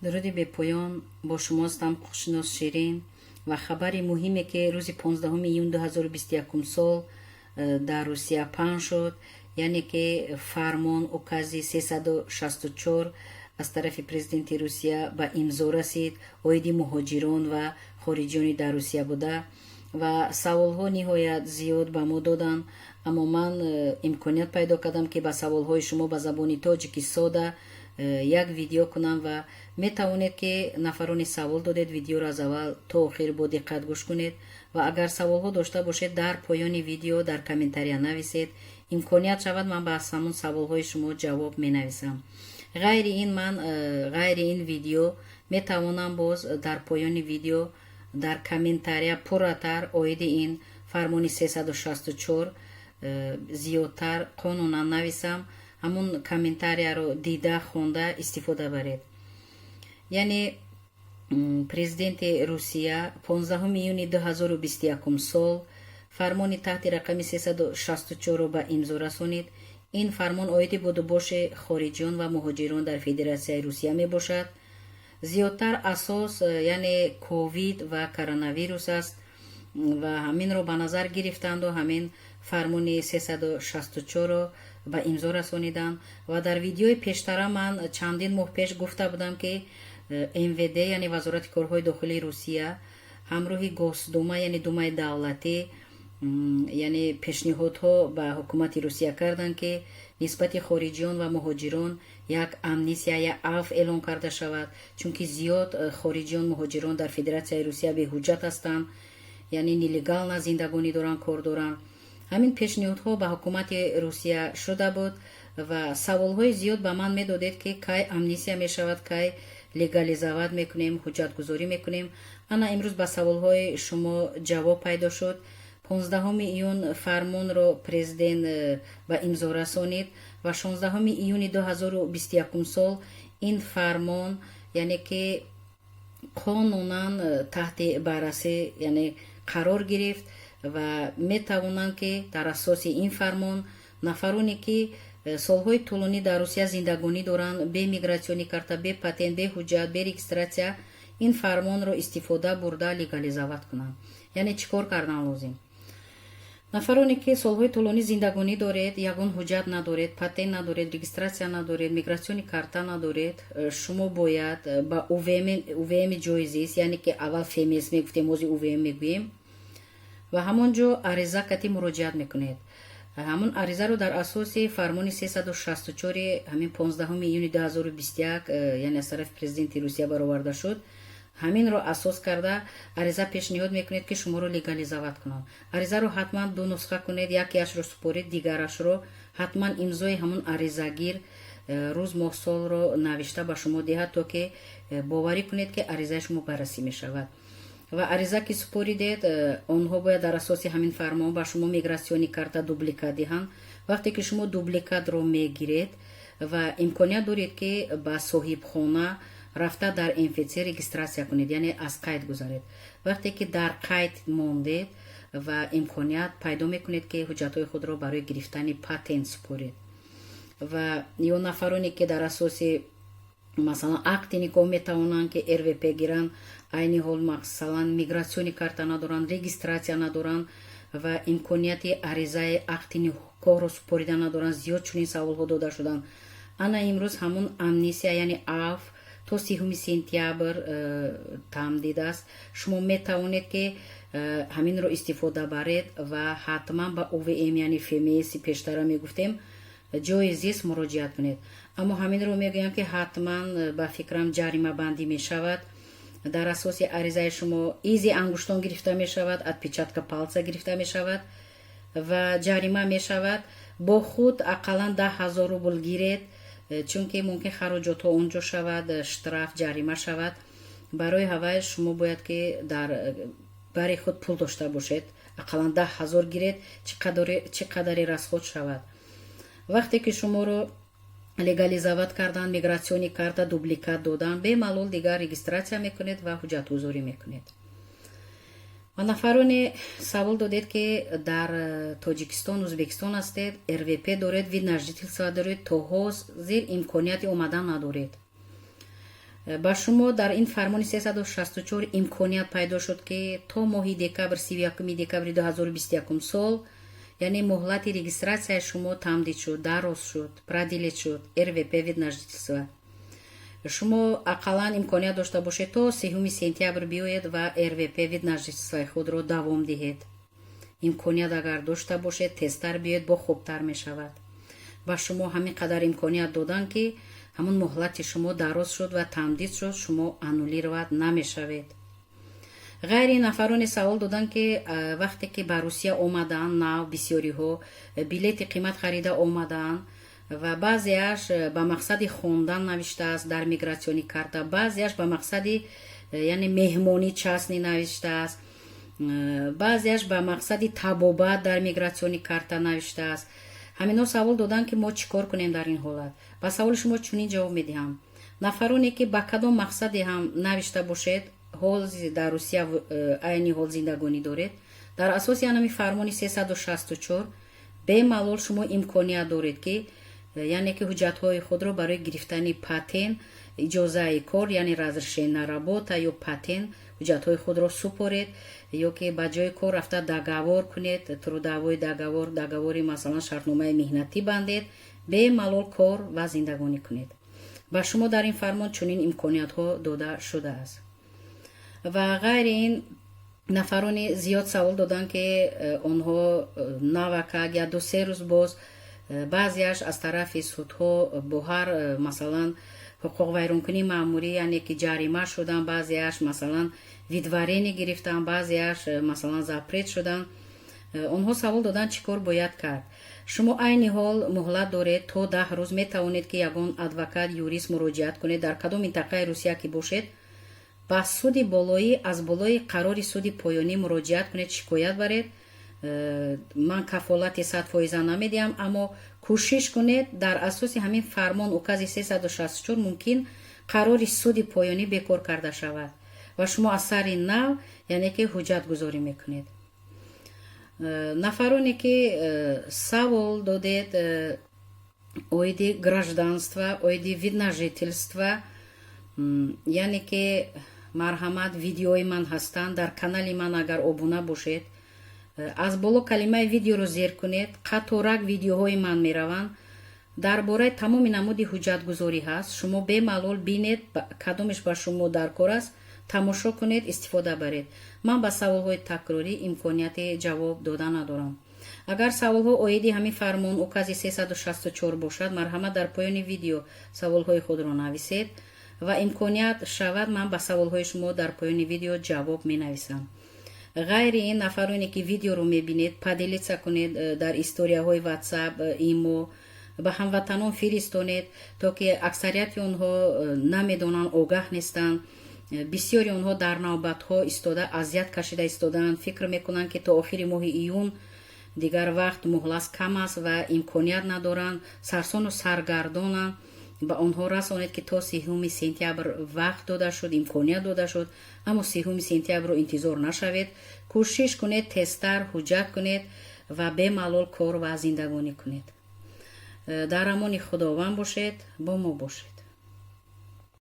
Дуруди бепоён, бо шумостам ҳуқуқшинос Ширин. Ва хабари муҳиме, ки рӯзи 15 июн 2021 сол дар Русия паҳн шуд, яъне ки фармон, укази 364 аз тарафи президенти Русия ба имзо расид оиди муҳоҷирон ва хориҷиёни дар Русия буда. Ва саволҳо ниҳоят зиёд ба мо доданд, аммо ман имконият пайдо кардам, ки ба саволҳои шумо ба забони тоҷики сода як видео кунам. Ва метавонед, ки нафарони савол додед, видеоро аз аввал то охир бо диққат гӯш кунед ва агар саволҳо дошта бошед, дар поёни видео дар комментария нависед. Имконият шавад, ман ба ҳамон саволҳои шумо ҷавоб менависам. Ғайри ин, ман ғайри ин видео метавонам боз дар поёни видео дар комментария пурратар оиди ин фармони 364 зиёдтар қонунан нависам. Ҳамун комментарияро дида, хонда истифода баред. Яъне президенти Русия 15 июни 2021 сол фармони таҳти рақами 364-ро ба имзо расонид. Ин фармон оиди будубоши хориҷиён ва муҳоҷирон дар Федератсияи Русия мебошад. Зиёдтар асос, яъне ковид ва коронавирус аст ва ҳаминро ба назар гирифтанду ҳамин фармони 364-ро ба имзо расониданд. Ва дар видеои пештара ман чандин моҳ пеш гуфта будам, ки МВД, яъне Вазорати корҳои дохилии Русия, ҳамроҳи Госдума, яъне Думаи давлатӣ, яъне пешниҳодҳо ба ҳукумати Русия карданд, ки нисбати хориҷиён ва муҳоҷирон як амнистия, як афв эълон карда шавад, чунки зиёд хориҷиён, муҳоҷирон дар Федератсияи Русия беҳуҷҷат ҳастанд, яъне нелегально зиндагонӣ доранд, кор доранд. Ҳамин пешниҳодҳо ба ҳукумати Русия шуда буд ва саволҳои зиёд ба ман медодед, ки кай амнистия мешавад, кай легализовать мекунем, ҳуҷҷатгузорӣ мекунем. Ана имрӯз ба саволҳои шумо ҷавоб пайдо шуд. 15 июн фармонро президент ба имзо расонид ва 16 июни 2021 сол ин фармон, яъне ки қонунан таҳти баррасӣ, яъне қарор гирифт. Ва метавонанд, ки дар асоси ин фармон нафароне, ки солҳои тӯлонӣ дар Русия зиндагонӣ доранд, бе миграционный карта, бе патент, бе ҳуҷҷат, бе регистрация, ин фармонро истифода бурда легализовать кунанд. Яъне чӣ кор кардан лозим? Нафароне, ки солҳои тӯлонӣ зиндагонӣ доред, ягон ҳуҷҷат надоред, патент надоред, регистрация надоред, миграционный карта надоред, шумо бояд ба УВМ ҷои зист, яъне ки аввал ФМС мегуфтем, ҳозир УВМ мегӯем, ва ҳамон ҷо ариза кати муроҷиат мекунед. Ҳамон аризаро дар асоси фармони 364, ҳамин 15 июни 2021, яъне аз тарафи президенти Русия бароварда шуд, ҳаминро асос карда ариза пешниҳод мекунед, ки шуморо легализовать кунанд. Аризаро ҳатман ду нусха кунед, якеашро супоред, дигарашро ҳатман имзои ҳамон аризагир, рӯз, моҳ, солро навишта ба шумо диҳад, то ки боварӣ кунед, ки аризаи шумо баррасӣ мешавад. Ва ариза ки супоридед, онҳо бояд дар асоси ҳамин фармон ба шумо миграционный карта дубликат диҳанд. Вақте ки шумо дубликатро мегиред ва имконият доред, ки ба соҳибхона рафта дар МФЦ регистрация кунед, яъне аз қайд гузаред. Вақте ки дар қайд мондед ва имконият пайдо мекунед, ки ҳуҷҷатҳои худро барои гирифтани патент супоред. Ва ё нафароне, ки дар асоси, масалан, акти никоҳ метавонанд, ки РВП гиранд, айни ҳол, масалан, миграционный карта надоранд, регистрация надоранд ва имконияти аризаи акти никоҳро супорида надоранд. Зиёд чунин саволҳо дода шуданд. Ана имрӯз ҳамун амнистия, яъне афв, то 30 сентябр тамдид аст. Шумо метавонед, ки ҳаминро истифода баред ва ҳатман ба УВМ, яъне ФМС пештара мегуфтем, ҷои зист муроҷиат кунед. Аммо ҳаминро мегӯям, ки ҳатман ба фикрам, ҷаримабандӣ мешавад. Дар асоси аризаи шумо изи ангуштон гирифта мешавад, отпечатка пальца гирифта мешавад ва ҷарима мешавад. Бо худ ақаллан 10 000 рубл гиред, чунки мумкин хароҷотҳо он ҷо шавад, штраф, ҷарима шавад. Барои ҳавай шумо бояд, ки дар бари худ пул дошта бошед, ақаллан 10 000 гиред, чӣ қадаре расход шавад. Вақте ки шуморо легализовать кардан, миграционный карта дубликат додан, бемалол дигар регистрация мекунед ва ҳуҷҷатгузорӣ мекунед. Ва нафароне савол додед, ки дар Тоҷикистон, Ӯзбекистон ҳастед, РВП доред, вид на жительство доред, то ҳозир имконияти омадан надоред. Ба шумо дар ин фармони 364 имконият пайдо шуд, ки то моҳи декабр, 31 декабри 2021 сол, яъне муҳлати регистрацияи шумо тамдид шуд, дароз шуд, продлить шуд РВП, вид на жительство. Шумо ақаллан имконият дошта бошед, то 3 сентябр биёед ва РВП, вид на жительствои худро давом диҳед. Имконият агар дошта бошед, тезтар биёед, бо хубтар мешавад. Ба шумо ҳамин қадар имконият доданд, ки ҳамун муҳлати шумо дароз шуд ва тамдид шуд, шумо аннулировать намешавед. Ғайри нафароне савол доданд, ки вақте ки ба Русия омадаанд нав, бисёриҳо билети қимат харида омадаанд ва баъзеаш ба мақсади хондан навиштааст дар миграционный карта, баъзеаш ба мақсади, яъне, меҳмонӣ частный навиштааст, баъзеаш ба мақсади табобат дар миграционный карта навиштааст. Ҳаминҳо савол доданд, ки мо чӣ кор кунем дар ин ҳолат. Ба саволи шумо чунин ҷавоб медиҳам: нафароне ки ба кадом мақсаде ҳам навишта бошед, ҳол дар Русия айни ҳол зиндагонӣ доред, дар асоси анами фармони 364 бемалол шумо имконият доред, ки яъне ки ҳуҷҷатҳои худро барои гирифтани патент, иҷозаи кор, яъне разрешение на работа ё патент, ҳуҷҷатҳои худро супоред ё ки ба ҷои кор рафта договор кунед, трудовой договор, договори, масалан, шартномаи меҳнатӣ бандед, бемалол кор ва зиндагонӣ кунед. Ба шумо дар ин фармон чунин имкониятҳо дода шудааст. Ва ғайри ин, нафарони зиёд савол доданд, ки онҳо навакак я 2-се рӯз боз баъзеаш аз тарафи судҳо бо ҳар, масалан, ҳуқуқвайронкунии маъмурӣ, яъне ки ҷарима шуданд, баъзеаш, масалан, выдворение гирифтанд, баъзеаш, масалан, запрет шуданд. Онҳо савол доданд, чӣ кор бояд кард. Шумо айни ҳол муҳлат доред, то 10 рӯз метавонед, ки ягон адвокат, юрист муроҷиат кунед. Дар кадом минтақаи Русия ки бошед, ба суди болоӣ аз болои қарори суди поёнӣ муроҷиат кунед, шикоят баред. Ман кафолати 100% намедиҳам, аммо кӯшиш кунед. Дар асоси ҳамин фармон, укази 364, мумкин қарори суди поёнӣ бекор карда шавад ва шумо аз сари нав, яъне ки, ҳуҷҷатгузорӣ мекунед. Нафароне ки савол додед оиди гражданство, оиди вид на жительство, яъне ки, марҳамат, видеои ман ҳастанд дар канали ман. Агар обуна бошед, аз боло калимаи видеоро зер кунед, қаторак видеоҳои ман мераванд, дар бораи тамоми намуди ҳуҷҷатгузорӣ ҳаст. Шумо бемалол бинед, кадомеш ба шумо дар кор аст, тамошо кунед, истифода баред. Ман ба саволҳои такрорӣ имконияти ҷавоб дода надорам. Агар саволҳо оиди ҳамин фармон, укази 364 бошад, марҳамат, дар поёни видео саволҳои худро нависед ва имконият шавад, ман ба саволҳои шумо дар поёни видео ҷавоб менависам. Ғайри ин, нафароне ки видеоро мебинед, поделиться кунед дар историяҳои WhatsApp, имо, ба ҳамватанон фиристонед, то ки аксарияти онҳо намедонанд, огаҳ нестанд. Бисёри онҳо дар навбатҳо истода, азият кашида истодаанд, фикр мекунанд, ки то охири моҳи июн дигар вақт муҳлат кам аст ва имконият надоранд, сарсону саргардонанд. Ба онҳо расонед, ки то 30 сентябр вақт дода шуд, имконият дода шуд, аммо 30 сентябрро интизор нашавед, кӯшиш кунед, тезтар ҳуҷҷат кунед ва бемалол кор ва зиндагонӣ кунед. Дар амони Худованд бошед, бо мо бошед.